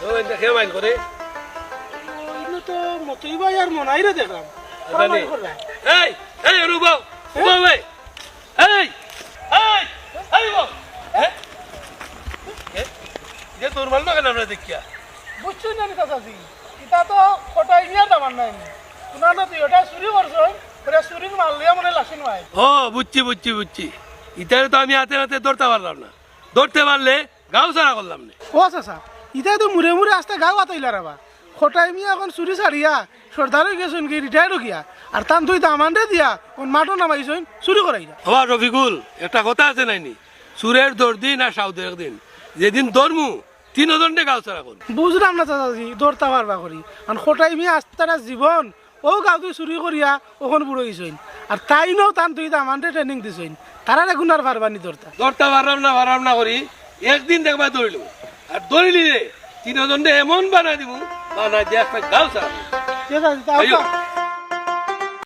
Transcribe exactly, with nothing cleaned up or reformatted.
ও, এটা কে মাইল করে? ইনো তো মতই ভাই আর মনাইরে দেখলাম। আচ্ছা, নে। এই, এই, ওরে উবাও, উবাও, এই। এই, এই, এই, উবাও। হ্যাঁ? এ, এ তোর মাল না কেন আমরা দেখিয়া? বুঝছইন না নি চাচাজি? ইতা তো কটাই মিয়ার দামান নাই নি। কুনানো দুইওটা চুরি করছইন, ওরা চুরির মাল লইয়া মনে লাশিন মাই। ও, বুঝছি, বুঝছি, বুঝছি। ইতারে তো আমি হাতে নাতে ধরতে পারলাম না। ধরতে পারলে গাঁও ছাড়া করলাম নে। ও চাচা, ইতায় তো মুড়ে মুড়ে আস্তা গাঁও আতাইলা রাবা। কটাই মিয়া অখন চুরি ছাড়িয়া সর্দার অই গেছইন গি, রিটায়ার্ড অইয়া। আর তান দুই দামানরে দিয়া অখন মাঠো নামাইছইন চুরি করাইরা। ওবা রফিকুল, একটা কথা আছে নাইনি, চুরের দশ দিন আর সাউদের একদিন। যেদিন ধরমু, তিনজনরে গাঁও ছাড়া করমু। বুঝলাম না চাচাজি, ধরতা পারবা করি। আর কটাই মিয়া আস্তাটা জীবন অউ গাঁওত চুরি করিয়া অখন বুড়া অইছইন। আর তাইনও তান দুই দামানরে ট্রেনিং দিছইন। তারারে কুনার পারবা নি ধরতা? ধরতা পারলাম না, পারলাম না করি। একদিন দেখবায় ধরিলিমু। আর ধরিলিলে তিনজনরে এমন বানাই দিমু, বানাই দিয়া একটা গাঁও ছাড়া। ঠিক আছে, তাও আইও। তো।